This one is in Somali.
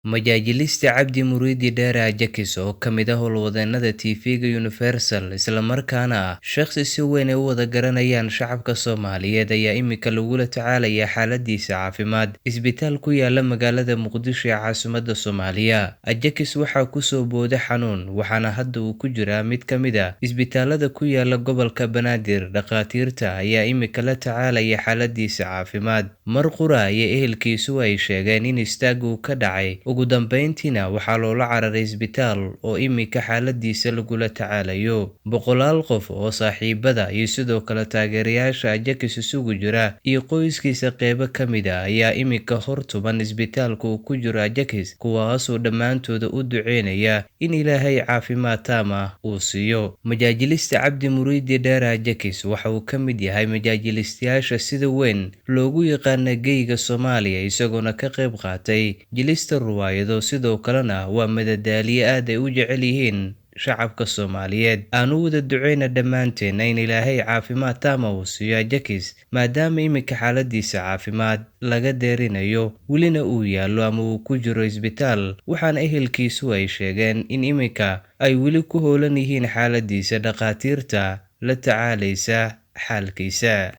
Majaajiliste Cabdi Muriidi Dheere Ajakis, oo ka mid ah howlwadeennada TV-ga Universal, isla markaana ah shaqsi si weyn ay u wada garanayaan shacabka Soomaaliyeed, ayaa imika lagula tacaalayaa xaaladiisa caafimaad isbitaal ku yaala magaalada Muqdisho ee caasimadda Soomaaliya. Ajakis waxaa ku soo booday xanuun, waxaana hadda uu ku jiraa mid ka mid ah isbitaalada ku yaala gobolka Banaadir. Dhakhaatiirta ayaa imika la tacaalaya xaaladiisa caafimaad. Mar qura ayay ehelkiisu ay sheegeen in istaag uu ka dhacay, ugu dambeyntiina waxaa loola cararay isbitaal oo imika xaaladiisa lagula tacaalayo. Boqolaal qof oo saaxiibada iyo sidoo kale taageerayaasha Ajakis isugu jira iyo qoyskiisa qeybo ka mid ah ayaa imika hor tuban isbitaalka uu ku jiro Ajakis, kuwaasoo dhammaantooda u duceynaya in Ilaahay caafimaad taam ah uu siiyo. Majaajiliste Cabdi Muriidi Dheere Ajakis waxa uu ka mid yahay majaajilistayaasha sida weyn loogu yaqaana Geyga Soomaaliya, isagoona ka qayb qaatay jilista ruwaayado, sidoo kalena waa madadaaliye aad ay u jecel yihiin shacabka Soomaaliyeed. Aan u wada duceyna dhammaanteena in Ilaahay caafimaad taam ah uu siiyo Ajakis, maadaama imika xaaladiisa caafimaad laga deerinayo, welina uu yaallo ama uu ku jiro isbitaal, waxaana ehelkiisu ay sheegeen in imika ay weli ku howlan yihiin xaaladiisa dhakhaatiirta la tacaalaysa xaalkiisa.